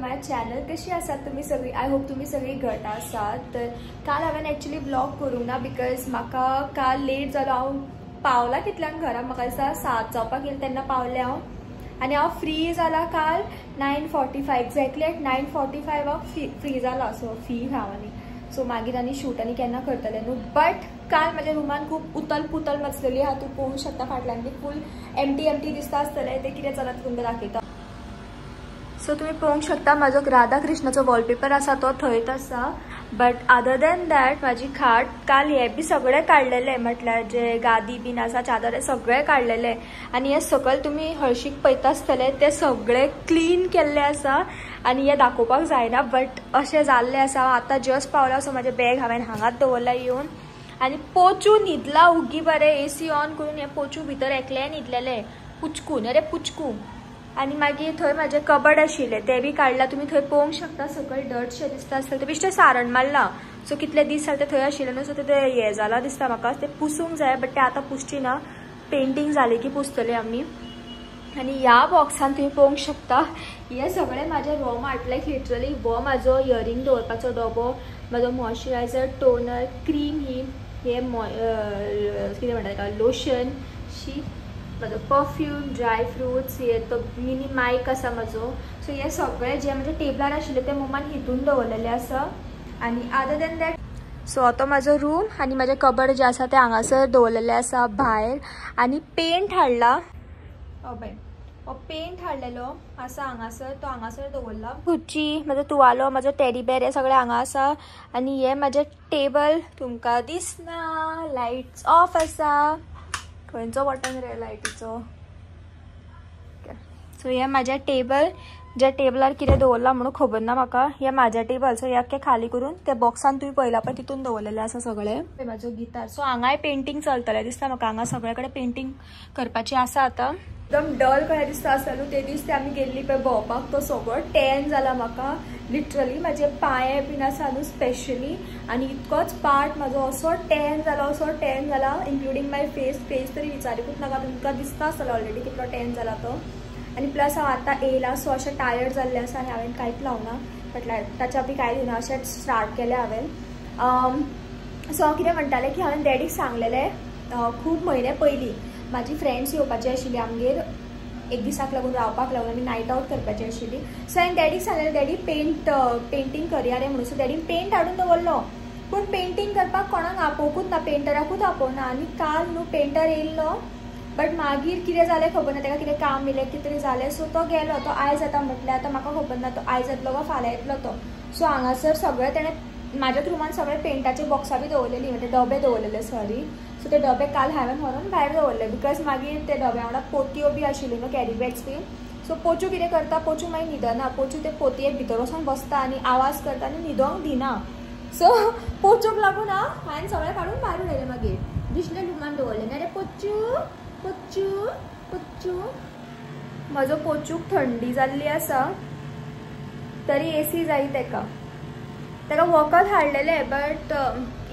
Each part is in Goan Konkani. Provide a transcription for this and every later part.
My channel. कशी आसात तुम्ही सगळी? I hope तुम्ही सगळी घट आसात. तर काल हांवें एक्चुअली ब्लॉग करूंक ना because म्हाका काल लेट जालो. हांव पावला कितल्यांक घरा, म्हाका दिसता 7 जावपाक येयलें तेन्ना पावलें हांव. आनी हांव फ्री जाला काल 9:45, एक्झॅक्टली एट 9:45 हांव फ्री जाला. सो फ्री हांव आनी सो मागीर आनी शूट आनी केन्ना करतलें न्हू. बट काल म्हाज्या रुमान खूब उतल पुतल मचलेली आहा, तूं पळोवंक शकता. फाटल्यान बी फूल एमटी एमटी दिसता आसतलें. तें कितें जालां तुमकां दाखयता. सो तुमी पळोवंक शकता म्हाजो राधा कृष्णाचो वॉलपेपर आसा तो थंयच आसा. बट अदर देन that म्हाजी खाट काल हे बी सगळें काडलेलें, म्हटल्यार जे गादी बीन आसा, चादर हे सगळें काडलेलें. आनी हे सकयल तुमी हळशीक पळयता आसतले ते सगळें क्लीन केल्लें आसा. आनी हे दाखोवपाक जायना बट अशें जाल्लें आसा. हांव आतां जस्ट पावलां. सो म्हाजें बॅग हांवें हांगाच दवरलां येवन. आनी पोचू न्हिदला उगी बरें, एसी ऑन करून हे पोचू भितर एकलें न्हिदलेलें, पुचकून अरे पुचकू. आनी मागीर थंय म्हाजें कबड आशिल्लें तें बी काडलां. तुमी थंय पळोवंक शकता सकयल डर्टशें दिसता आसतलें, तें बेश्टें सारण मारलां. सो कितले दीस जाले तें थंय आशिल्लें न्हू, सो तें हें जालां दिसता म्हाका. तें पुसूंक जाय बट तें आतां पुसची ना, पेंटींग जालें की पुसतलें आमी. आनी ह्या बॉक्सान तुमी पळोवंक शकता हे सगळें म्हाजें रॉ मार्ट, लायक लिटरली हो म्हाजो इयरिंग दवरपाचो डबो, म्हाजो मॉइश्चरायझर, टोनर, क्रीम, ही हे कितें म्हणटा ताका लोशन, शी म्हाजो परफ्यूम, ड्राय फ्रुट्स, हे तो मिनी मायक आसा म्हाजो. सो हे सगळे जे म्हज्या टेबलार आशिल्ले ते मम्मान हितून दवरलेले आसा. आनी अदर देन that so तो म्हाजो रूम आनी म्हाजें कबड जें आसा तें हांगासर दवरलेलें आसा भायर. आनी पेंट हाडला, हय हो पेंट हाडलेलो आसा हांगासर, तो हांगासर दवरला. खुर्ची, म्हाजो तुवालो, म्हाजो टेडी बेर हे सगळें हांगा आसा. आनी हे म्हाजें टेबल तुमकां दिसना, लायट्स ऑफ आसा. खंयचो बटन रे लायटीचो? सो हे म्हाजें टेबल, ज्या टेबलार कितें दवरलां म्हणून खबर ना म्हाका. हे म्हाजें टेबल. सो हे आख्खें खाली करून त्या बॉक्सान तुवें पळयला पळय तितून दवरलेलें आसा सगळें. म्हाजो गिटार. सो हांगाय पेंटींग चलतलें दिसता म्हाका. हांगा सगळे कडेन पेंटींग करपाची आसा. आतां एकदम डल कशें दिसता आसतलें. ते दीस ते आमी गेल्ली पळय भोंवपाक, तो सगळो टॅन जाला म्हाका लिटरली. म्हाजे पांये बीन आसा न्हू स्पेशली, आनी इतकोच पार्ट म्हाजो असो टॅन जाला, असो टॅन जाला, इन्क्लुडींग my face. Face तरी विचारिकूच नाका, तुमकां दिसता आसतलो ऑलरेडी कितलो टॅन जाला तो. आनी प्लस हांव आतां येयलां सो अशें टायर्ड जाल्लें आसा आनी हांवें कांयच लावना, म्हटल्यार ताच्या बी कांय दिना, अशेंच स्टार्ट केलें हांवें. सो हांव कितें म्हणटालें की हांवें डॅडीक सांगलेलें खूब म्हयने पयलीं म्हाजी फ्रेंड्स येवपाची आशिल्ली आमगेर, एक दिसाक लागून रावपाक लागून आमी नायट आवट करपाची आशिल्ली. सो हांवें डॅडीक सांगलेलें डॅडी पेंट पेंटींग करया रे म्हणून. सो डॅडीन पेंट हाडून दवरलो, पूण पेंटींग करपाक कोणाक आपोवकूच ना, पेंटराकूच आपोवना. आनी काल न्हू पेंटर येयल्लो बट मागीर कितें जालें खबर ना, ताका कितें काम येयलें कितें तरी जालें. सो तो गेलो, तो आयज येता म्हटल्यार आतां म्हाका खबर ना तो आयज येतलो वा फाल्यां येतलो तो. सो हांगासर सगळें तेणें म्हाज्याच रुमान सगळे पेंटाचे बॉक्सां बी दवरलेली, म्हणजे डबे दवरलेले सॉरी. सो ते डबे काल हांवें व्हरून भायर दवरले because मागीर ते डब्या वांगडा पोतयो बी आशिल्ल्यो न्हू, कॅरी बॅग्स बी. सो पोचू कितें करता, पोचू मागीर न्हिदना, पोचू ते पोतये भितर वचोन बसता आनी आवाज करता आनी न्हिदोंक दिना. सो पोचूक लागून हांवें सगळें काडून भायर उडयलें. मागीर दुसऱ्या रुमान दवरलें. नाजाल्यार पोचू पोचू पोचू म्हजो पोचूक थंडी जाल्ली आसा तरी एसी जाय ताका. ताका वखद हाडलेलें बट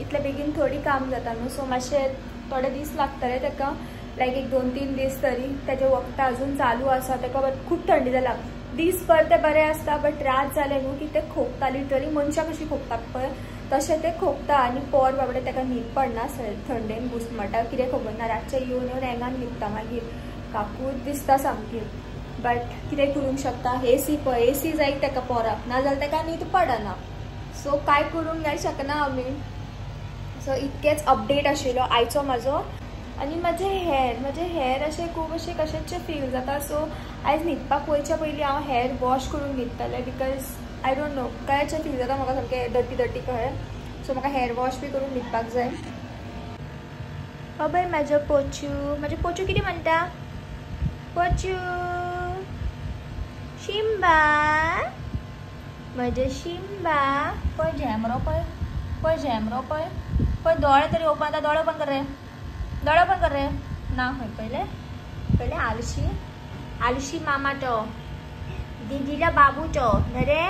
इतले बेगीन थोडी काम जाता न्हू, सो मातशे थोडे दीस लागतले ताका, लायक एक 2-3 दीस तरी. ताजें वखदां अजून चालू आसा ताका, बट खूब थंडी जाला. दीसभर तें बरें आसता बट रात जालें न्हू की तें खोकता, लिटरली मनशां कशीं खोकतात पळय तशें तें खोकता. आनी पोर बाबडें ताका न्हीद पडना थंडेन घुसमटा, कितें खबर ना. रातचें येवन येवन एंगान न्हिदता मागीर, काकूट दिसता सामकी. बट कितें करूंक शकता, एसी पळय, एसी जाय ताका पोराक, नाजाल्यार ताका न्हीद पडना. सो काय करूंक जाय शकना आमी. सो इतकेच अपडेट आशिल्लो आयचो म्हाजो. आनी म्हाजे हेर, म्हाजे हेर अशें खूब अशें कशेंचशें फील जाता. सो आयज न्हिदपाक वयच्या पयलीं हांव हेर वॉश करून न्हिदतलें because I don't know कांयचें feel जाता म्हाका, सामकें डर्टी डर्टी कळ्ळें. सो म्हाका हेर वॉश बी करून न्हिदपाक जाय. हय म्हाजो पोचू, म्हाजो पोचू कितें म्हणटा? पोचू शिंबा, म्हजे शिंबा पळय झेमरो पळय, पळय झेमरो पळय, पळय दोळे तरी ओपन जाता. दोळे ओपन कर रे, दोळे ओपन कर रे. ना खंय पयले पयले आलशी आलशी मामा तो, दिदीला बाबू तो न्हय रे.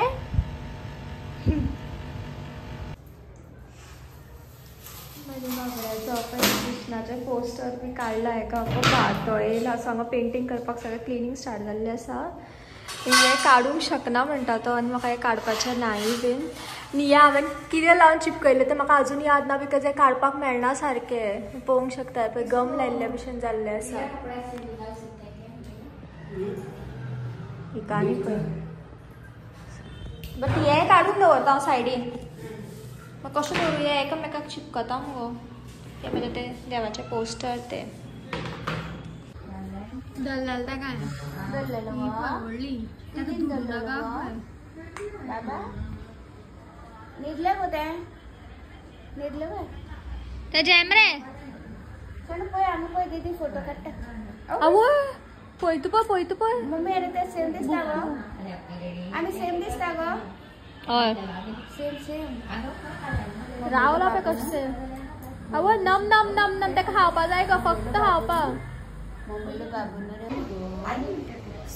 म्हाज्या बाबड्याचो पळय कृष्णाचें पोस्टर बी काडलां हेका, पाटो येयला. सो हांगा पेंटींग करपाक सगळें क्लिनींग स्टार्ट जाल्लें आसा. हें काडूंक शकना म्हणटा तो आनी म्हाका हें काडपाचें नाय बीन. आनी हें हांवें कितें लावन चिपकयलें तें म्हाका अजून याद ना because हें काडपाक मेळना सारकें. पळोवंक शकता पळय गम लायिल्ल्या भशेन जाल्लें आसा. हिका आनी पळय बट हें काडून दवरता हांव सायडीन. म्हाका कशें दवरूं हें एकामेकाक चिपकता मुगो. हें म्हणजे ते देवाचें पोस्टर ते पळय तूं पळय तूं पळय मम्मी. अरे ते सेम दिसता गो. आमी सेम दिसता गो. हय सेम सेम रावला पळय कशें सेम. आवय नम नम नम नम ताका खावपा जाय गो फक्त खावपाक.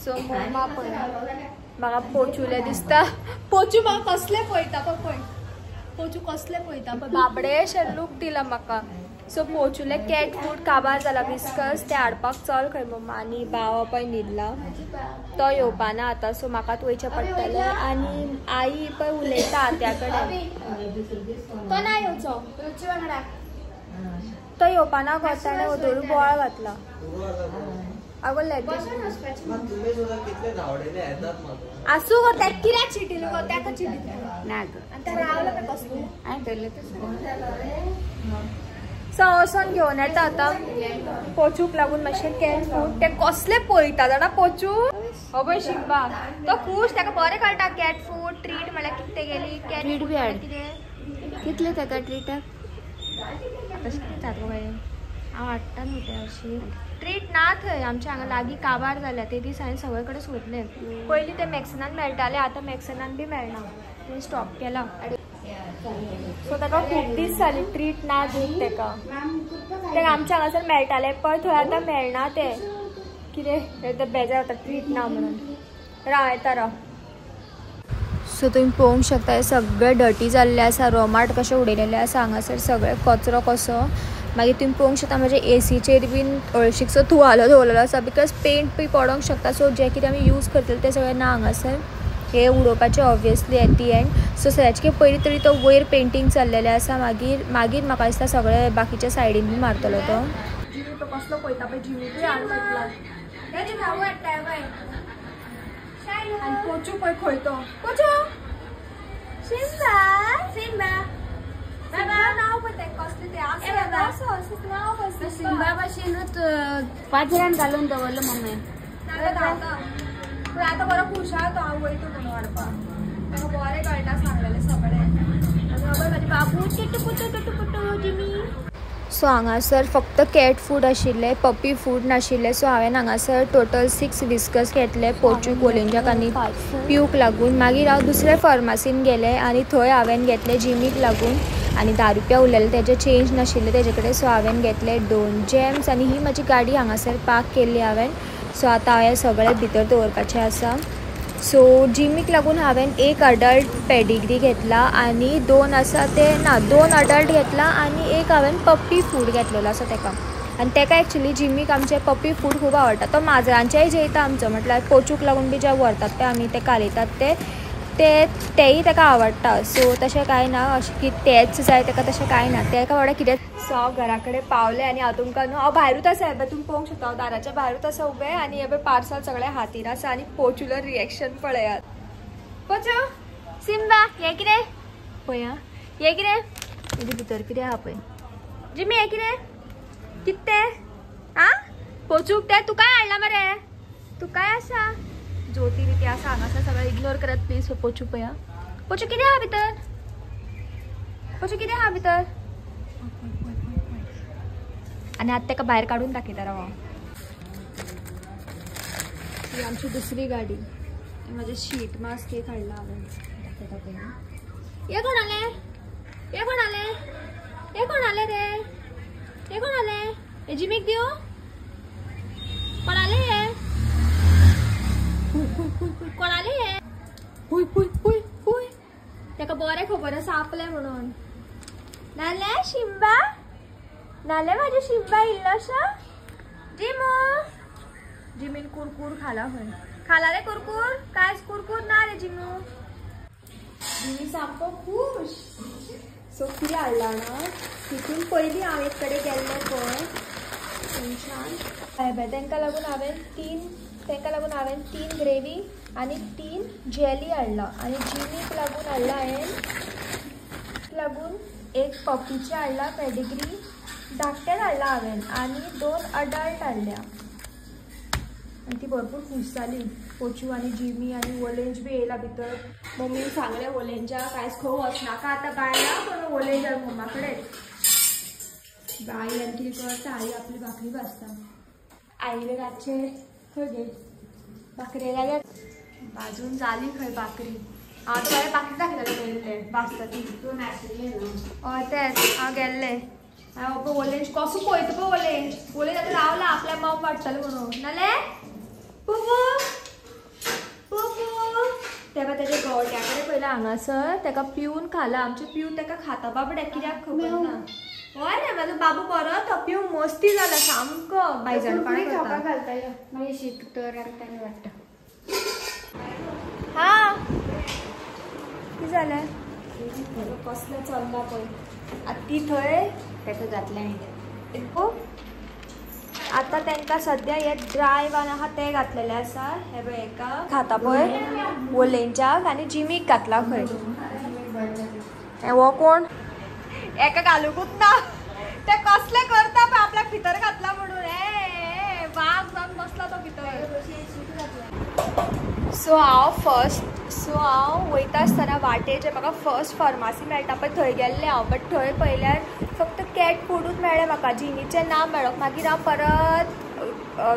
सो मम्मा पळय म्हाका पोचुलें दिसता. पोचू म्हाका कसलें पळयता पळय पळय पोचू कसलें पळयता पळय बाबडेशें लूक दिला म्हाका. सो पोचुलें कॅट फूड काबार जाला विस्कस तें हाडपाक चल खंय मम्मा. आनी बावा पळय न्हिदला तो येवपाना आतां. सो म्हाकाच वयचें पडटलें. आनी आई पळय उलयता आत्या कडेन. तो ना येवचो तो येवपाना गो ताणें वदोरू बोवाळ घातला. आगो आसूं गो तेका कित्याक चिटिलो गो ताका चिटिलो ना गो. आनी तो रावलो पळय कसलो. हांवें धरलें तशें. सो वचोन घेवन येता आतां पोचूक लागून मातशें कॅट फूड. तें कसलें पळयता जाणा पोचू. हो पळय शिंबा तो खूश ताका बरें कळटा कॅट फूड ट्रीट म्हळ्यार कितें गेली कॅट ट्रीट बी हाड. कितें कितले ताका ट्रीटाक तशें कितें जाता गो बाये. हांव हाडटा न्हू तें हरशीं. ट्रीट ना थंय आमच्या हांगा लागीं काबार जाल्या ते दीस हांवें सगळे कडेन सोदलें. पयलीं तें मॅक्सनान मेळटालें आतां मॅक्सनान बी मेळना तें स्टॉप केलां. सो ताका खूब दीस जाले ट्रीट ना दिवन ताका. तें आमच्या हांगासर मेळटालें पण थंय आतां मेळना तें कितें बेजार जाता ट्रीट ना म्हणून. राव येता राव. सो तुमी पळोवंक शकता हें सगळें डर्टी जाल्लें आसा. रोमाट कशें उडयलेलें आसा हांगासर सगळें कचरो कसो. मागीर तुमी पळोवंक शकता म्हजे एसीचेर बीन हळशीकसो तुवालो दवरलेलो आसा because paint बी पडोंक शकता. सो जें कितें आमी यूज करतले तें सगळें ना हांगासर. हे उडोवपाचें obviously at the end. So सद्याचे पयलीं तरी तो वयर पेंटींग चल्लेलें आसा. मागीर मागीर म्हाका दिसता सगळें बाकीच्या सायडीन बी मारतलो तो. जिमी तो कसलो पळयता पळय जिमीकूय हाड म्हटला. आनी पोचू पळय खंय तो. पोचू सिम्बा सिम्बा बाबा नांव पळय तें कसलें तें आसा असो नांव पळय सिम्बा भाशेनूच पाजरान घालून दवरलो मम्मी. धांवता पूण आतां बरो खूश आहा तो हांव वयता म्हणून हाडपाक. ताका बरें कळटा सांगलेलें सगळें. आनी पळय म्हाजे बाबू टिटू पुटू टिटू पुटू जिमी. सो हांगासर फक्त कॅट फूड आशिल्लें पपी फूड नाशिल्लें. सो हांवें हांगासर टोटल 6 विस्कस घेतले पोचू कोलिंजाक आनी पिवूक लागून. मागीर हांव दुसऱ्या फार्मासीन गेलें आनी थंय हांवें घेतलें जिमीक लागून. आनी 10 रुपया उरलेले तेजे चेंज नाशिल्ले तेजे कडेन. सो हांवें घेतले 2 जॅम्स. आनी ही म्हाजी गाडी हांगासर पार्क केल्ली हांवें. सो आतां हांवें सगळें भितर दवरपाचें आसा. सो जिमीक लागून हांवें 1 अडल्ट पेडिग्री घेतला आनी 2 आसा ते ना 2 अडल्ट घेतला आनी 1 हांवें पप्पी फूड घेतलेलो आसा तेका. आनी तेका एक्चुली जिमीक आमचें पप्पी फूड खूब आवडटा. तो माजरांचेय जेयता आमचो म्हटल्यार पोचूक लागून बी जे व्हरतात ते आमी ते कालयतात ते ते तेय ताका आवडटा. सो तशें कांय ना अशें की तेच जाय ताका तशें कांय ना. तेका वांगडा कितें. सो हांव घरा कडेन पावलें आनी हांव तुमकां न्हू हांव भायरूच आसा हें पळय तुमी पळोवंक शकता हांव दाराच्या भायरूच आसा उबें. आनी हें पळय पार्सल सगळें हातीर आसा आनी पोचुलो रिएक्शन पळयात. पोचू सिम्बा हें कितें पळय आं हें कितें हेजे भितर कितें आहा पळय जिमी हें कितें कितें तें आं पोचूक तें तुकाय हाडलां मरे तुकाय आसा. ज्योती बी ती आसा हांगासर सगळें इग्नोर करात प्लीज. पोचू पळया पोचू कितें आहा भितर पोचू कितें आहा भितर. आनी आतां ताका भायर काडून दाखयता राव हांव. ही आमची दुसरी गाडी. म्हजें शीट मास्क एक हाडला हांवें दाखयता पळय. हे कोणालें हे कोणालें हे कोणालें रे हे कोणालें हे जिमीक दिवं कोणालें हे कोणालें हे हुय हुय हुय हुय. ताका बरें खबर आसा आपलें म्हणून. नाल्यार शिंबा नाल्यार म्हाजें शिंबा इल्लोसो जिमो. जिमीन कुरकूर खाला खंय. खाला रे कुरकुर? काय कुरकुर ना रे जिनू. जिमी सामको खुश. सो कितें हाडला ना तितून पयलीं हांव एक कडेन गेल्लें पळय थंयच्यान हय तांकां लागून हांवें 3 ग्रेवी आनी 3 जेली हाडला. आनी जिमीक लागून हाडला हांवें लागून एक पपीचें हाडला पेडिग्री धाकटें हाडला हांवें आनी 2 अडल्ट हाडल्या. आनी ती भरपूर खूश जाली पोचू आनी जिमी. आनी वोलेंज बी येयला भितर. मम्मीन सांगलें वोलेंजा कांयच खंय वचनाका आतां बायला पण वोलेंज मम्मा कडेन. आई आनी कितें करता, आई आपली भाकरी भाजता. आईले रातचे खंय गे भाकरे जाल्यार भाजून जाली खंय भाकरी. हांव तुका भाकरी दाखयतालें पयलीं भाजता ती. हय तेंच हांव गेल्लें. हांव पळय वोलेंज कसो पळयता पळय वोलेंज. वोलेंज आतां रावला आपल्या मम वाडटलें म्हणून. नाल्यार पुपू पुपू तेका तेज्या गवट्या कडेन पयलें हांगासर तेका पिवन खाला. आमचें पिवन तेका खाता बाबड्या कित्याक खबर ना. हय रे म्हाजो बाबू बरो तो पिवन मस्ती जाला सामको बायजणपणा करता. मागीर शीत तर वाडटा. हा कितें जालें कसलें चल्लां पळय आतां ती थंय तेका घातलें. आतां तांकां सद्या हे ड्राय वान आहा ते घातलेले आसा. हे पळय एका खाता पळय वोलेंच्याक आनी जिमीक घातला खंय. हे हो कोण एका घालुकूच ना ते कसले करता पळय आपल्याक भितर घातला म्हणून. ए वाग जावन बसला तो भितर. सो हांव फर्स्ट सो हांव वयता आसतना वाटेर जे म्हाका फर्स्ट फार्मासी मेळटा पळय थंय गेल्लें हांव. बट थंय पळयल्यार फक्त कॅट फुडूच मेळ्ळें म्हाका, जिमीचें ना मेळोंक. मागीर हांव परत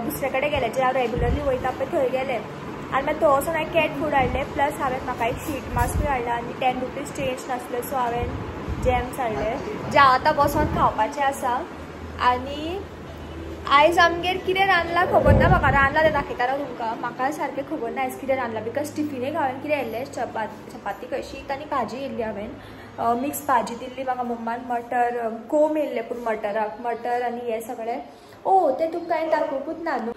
दुसरे कडेन गेलें जे हांव रेगुलरली वयता पळय थंय गेलें आनी मागीर थंय वचून हांवें कॅट फूड हाडलें. प्लस हांवें म्हाका एक शीट मास्कूय हाडला आनी 10 रुपीज चेंज नासले सो हांवें जॅम्स हाडले जे हांव आतां बसोन खावपाचें आसा. आनी आयज आमगेर कितें रांदलां खबर ना म्हाका. रांदलां तें दाखयता राव तुमकां. म्हाका सारकें खबर ना आयज कितें रांदलां because टिफिनेक हांवें कितें येयल्लें चपाती कशी आनी भाजी येयल्ली हांवें मिक्स भाजी दिल्ली म्हाका मम्मान. मटर कोम येयल्लें पूण मटराक मटर आनी हें सगळें. ओ तें तुमकां हांवें दाखोवकूच ना न्हू.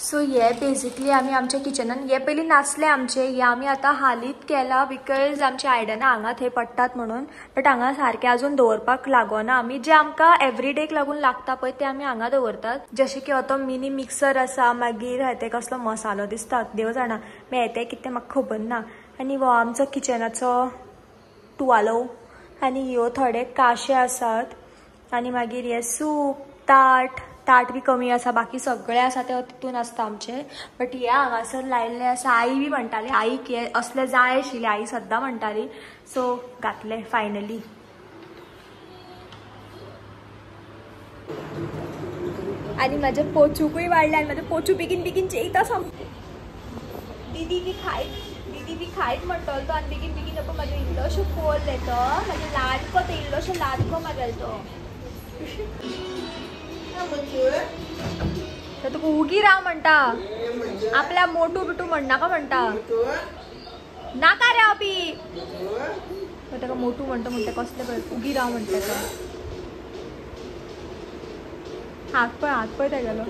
सो हे बेजिकली आमी आमच्या किचनान हे पयलीं नासले आमचे, हे आमी आतां हालींच केला because आमचे आयदनां हांगा थंय पडटात म्हणून. बट हांगा सारकें अजून दवरपाक लागना. आमी जे आमकां एवरीडेक लागून लागता पळय ते आमी हांगा दवरतात. जशें की हो मिनी मिक्सर आसा, मागीर हें कसलो मसालो दिसता देव जाणा हें कितें म्हाका खबर ना. आनी हो आमचो किचनाचो तुवालो आनी ह्यो थोडे काशे आसात. आनी मागीर हे सूप ताट ताट बी कमी आसा, बाकी सगळे आसा ते तितून आसता आमचे. बट हे हांगासर लायिल्ले आसा. आई बी म्हणटाली आईक हे असले जाय आशिल्ले, आई सद्दां म्हणटाली. सो घातले फायनली. आनी म्हाजे पोचूकूय वाडले आनी म्हाजे पोचू बेगीन बेगीन जेयता सामकें. दीदी बी खायत दीदी बी खायत म्हणटलो तो आनी बेगीन बेगीन पळय म्हाजो इल्लोसो कोल येतो म्हाजे लाडको तो इल्लोसो लाडको म्हागेलो तो. तुका उगी राव म्हणटा आपल्या मोटू बिटू म्हणनाका म्हणटा नाका रे आपी. ताका मोटू म्हणटा म्हणटा कसले पळय उगी राव म्हणटा तो. हात पळय हात पळय तेगेलो.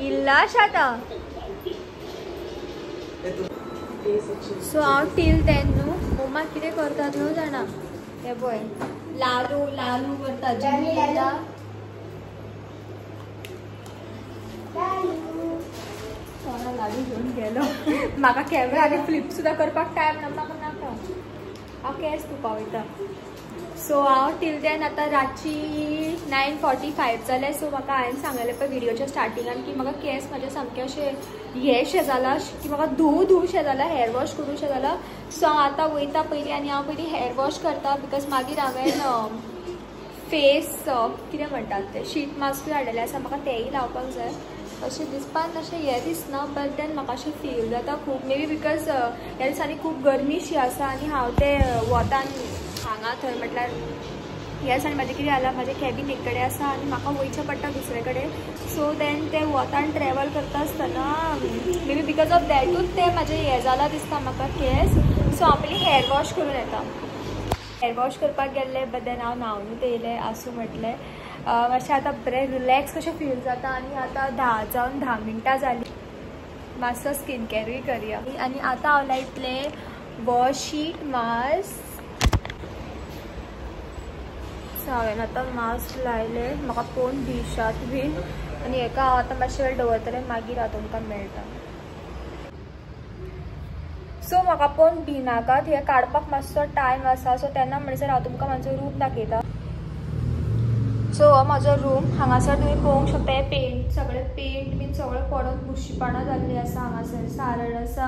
इल्लाश आतां. सो हांव टील 10 न्हू मम्मा कितें करता न्हू जाणा. हे पळय लाडू लाडू करता जिमी करता. लाडू घेवन गेलो म्हाका कॅमेरा आनी फ्लिप सुद्दां करपाक टायम ना म्हाका नाका. हांव केस धुवपा वयता. सो हांव टील 10 आतां रातची 9:45 जालें. सो म्हाका हांवें सांगलें पळय व्हिडियोच्या स्टार्टिंगान की म्हाका केस म्हाजे सामके अशे हे शे जाला की म्हाका धुवू धुवू शे जाला, हेअर वॉश करूं शे जाला. सो हांव आतां वयता पयलीं आनी हांव पयलीं हेअर वॉश करता because मागीर हांवें फेस कितें म्हणटात ते शीट मास्कूय हाडलेलें आसा म्हाका तेंय लावपाक जाय. अशें दिसपाक अशें हें दिसना बट then म्हाका अशें फील जाता खूब मे बी because ह्या दिसांनी खूब गरमी शी आसा आनी हांव ते वतान हांगा थंय म्हटल्यार ह्या दिसांनी म्हाजें कितें जालां म्हाजें कॅबीन एक कडेन आसा आनी म्हाका वयचें पडटा दुसरे कडेन. सो then ते वतान ट्रॅवल करता आसतना मे बी because of दॅटूच ते म्हाजें हें जालां दिसता म्हाका केस. सो हांव पयलीं हेअर वॉश करून येता. हेअर वॉश करपाक गेल्लें बट then हांव न्हांवनूच येयलें आसूं म्हटलें. मातशें आतां बरें रिलॅक्स कशें फील जाता. आनी आतां 10 जावन 10 मिनटां जालीं. मातसो स्किन कॅरूय करया. आनी आतां हांव लायतलें वो शीट मास्क. सो हांवें आतां मास्क लायलें, म्हाका पळोवन भिशात बीन. आनी हेका हांव आतां मातशें वेळ दवरतलें, मागीर हांव तुमकां मेळटा. सो म्हाका पळोवन भिनाकात, हें काडपाक मातसो टायम आसा. सो तेन्ना म्हणसर हांव तुमकां म्हाजो रूम दाखयता. सो हो म्हाजो रूम, हांगासर तुमी पळोवंक शकता हे पेंट सगळे पेंट बीन सगळें पडोन बुरशीपणां जाल्लीं आसा. हांगासर सारळ आसा,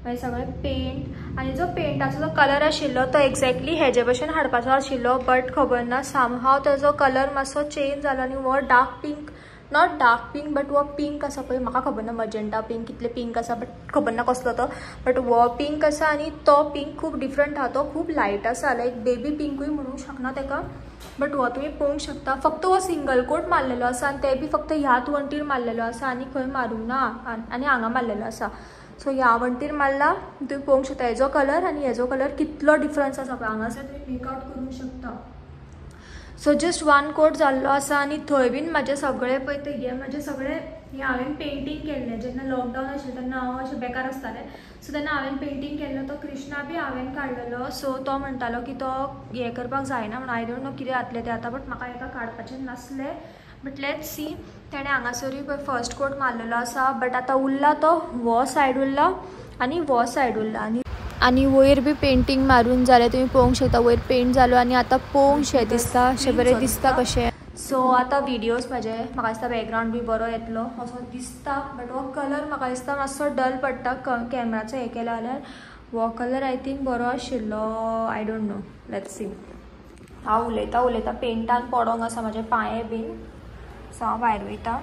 मागीर सगळें पेंट. आनी जो पेंटाचो जो कलर आशिल्लो तो एक्झॅक्टली हेजे भशेन हाडपाचो आशिल्लो, बट खबर ना समहाव तेजो कलर मातसो चेंज जालो आनी हो dark pink, not dark pink but हो पिंक आसा पळय, म्हाका खबर ना मजेंटा पिंक कितले पिंक आसा, बट खबर ना कसलो तो, बट हो पिंक आसा आनी तो पिंक खूब डिफरंट आहा. तो खूब लायट आसा, लायक बेबी पिंकूय म्हणूंक शकना तेका, बट हो तुमी पळोवंक शकता. फक्त हो सिंगल कोट मारलेलो आसा आनी ते बी फक्त ह्याच वण्टीर मारलेलो आसा आनी खंय मारूंक ना, आनी हांगा मारलेलो आसा. सो ह्या वण्टीर मारला, तुमी पळोवंक शकता हेजो कलर आनी हेजो कलर कितलो डिफरन्स आसा पळय. हांगासर तुमी मेकआउट करूंक शकता. सो जस्ट वन कोट जाल्लो आसा. आनी थंय बीन म्हाजें सगळें पळय ते हे म्हाजें सगळें हें हांवें पेंटींग केल्लें जेन्ना लॉकडावन आशिल्लें तेन्ना हांव अशें बेकार आसतालें. सो तेन्ना हांवें पेंटींग केल्लो, तो कृष्णा बी हांवें काडलेलो. सो तो म्हणटालो की तो हें करपाक जायना म्हणून, I don't know कितें जातलें तें आतां, बट म्हाका हेका काडपाचें नासलें. But let's see. तेणें हांगासरूय पळय फर्स्ट कोट मारलेलो आसा, बट आतां उरला तो हो सायड उरला आनी हो सायड उरला. आनी वयर बी पेंटींग मारून जालें, तुमी पळोवंक शकता वयर पेंट जालो आनी आतां पळोवंक शें दिसता, अशें बरें दिसता कशें. सो आतां विडियोज म्हाजे म्हाका दिसता बॅकग्रावंड बी बरो येतलो असो दिसता, बट हो कलर म्हाका दिसता मातसो डल पडटा कॅमेराचो हें केलो जाल्यार. हो कलर I think बरो आशिल्लो, I don't know, let's see. हांव उलयता उलयता पेंटान पडोंक आसा म्हाजे पांये बीन. सो हांव भायर वयता.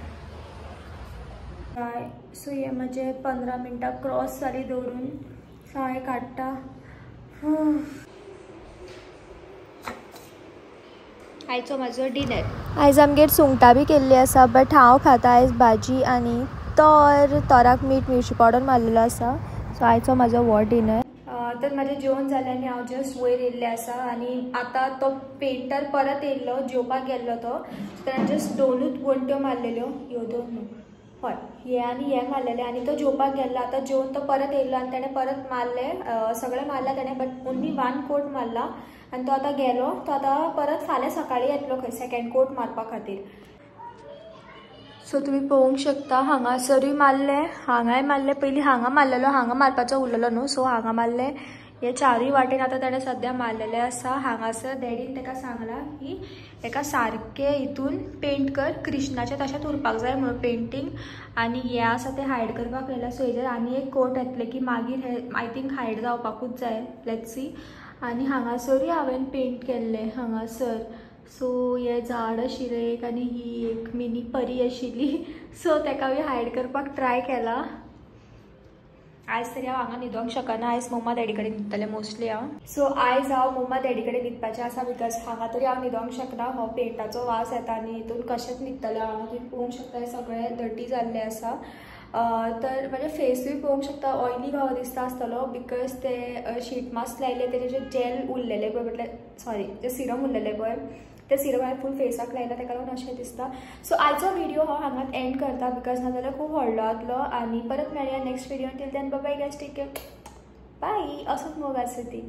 सो हे म्हाजे 15 मिनटां क्रॉस जाली दवरून. सो हांव हें काडटा. आयचो म्हाजो डिनर. आयज आमगेर सुंगटां बी केल्ली आसा, बट हांव खाता आयज भाजी आनी तोर, तोराक मीठ मिरची पावडर मारलेलो आसा. सो आयचो म्हाजो हो डिनर. तर म्हाजें जेवण जालें आनी हांव जस्ट वयर येयल्लें आसा. आनी आतां तो पेंटर परत येयल्लो, जेवपाक गेल्लो तो. ताणें जस्ट दोनूच वण्ट्यो मारलेल्यो, ह्यो दोन न्हू, हय हे आनी हे मारलेले. आनी तो जेवपाक गेल्लो, आतां जेवन तो परत येयल्लो आनी ताणें परत मारले, सगळें मारलें ताणें, बट ओन्ली वन कोट मारला. आनी तो आतां गेलो, तो आतां परत फाल्यां सकाळीं येतलो खंय सेकेंड कोट मारपा खातीर. सो तुमी पळोवंक शकता हांगासरूय मारलें, हांगाय मारलें. पयलीं हांगा मारलेलो, हांगा मारपाचो उरलेलो न्हू, सो हांगा मारलें. हे चारूय वाटेन आतां ताणें सद्या मारलेलें आसा. हांगासर डॅडीन ताका सांगलां की हेका सारकें हितून पेंट कर, कृष्णाचें तशेंच उरपाक जाय म्हणून पेंटींग. आनी हें आसा तें हायड करपाक येयलां. सो हेजेर आनी एक कोट येतलें की मागीर हे I think hide जावपाकूच जाय, let's see. आनी हांगासरूय हांवें पेंट केल्लें हांगासर. सो हें झाड आशिल्लें एक आनी ही एक मिनी परी आशिल्ली, सो ताका बी हायड करपाक ट्राय केला. आयज तरी हांव हांगा न्हिदोंक शकना, आयज मम्मा डॅडी कडेन न्हिदतलें मोस्टली हांव. सो आयज हांव मम्मा डॅडी कडेन न्हिदपाचें आसा, because हांगा तरी हांव न्हिदोंक शकना. हो पेंटाचो वास येता आनी हितून कशेंच न्हिदतलें हांव. हांगा तुमी पळोवंक शकता हें सगळें डर्टी जाल्लें आसा. तर म्हाजें फेसूय पळोवंक शकता ऑयली घाव दिसता आसतलो, because ते शीट मास्क लायले तेजे जे जेल उरलेले पळय, म्हटल्यार सॉरी जे सिरम उरलेले पळय, ते सिरम हांवें फूल फेसाक लायला, ताका लागून अशें दिसता. सो आयचो व्हिडियो हांव हांगात एंड करता, because नाजाल्यार खूब व्हडलो जातलो. आनी परत मेळया next video. Till then bye guys, take care, bye. असोच मोग आसूं ती.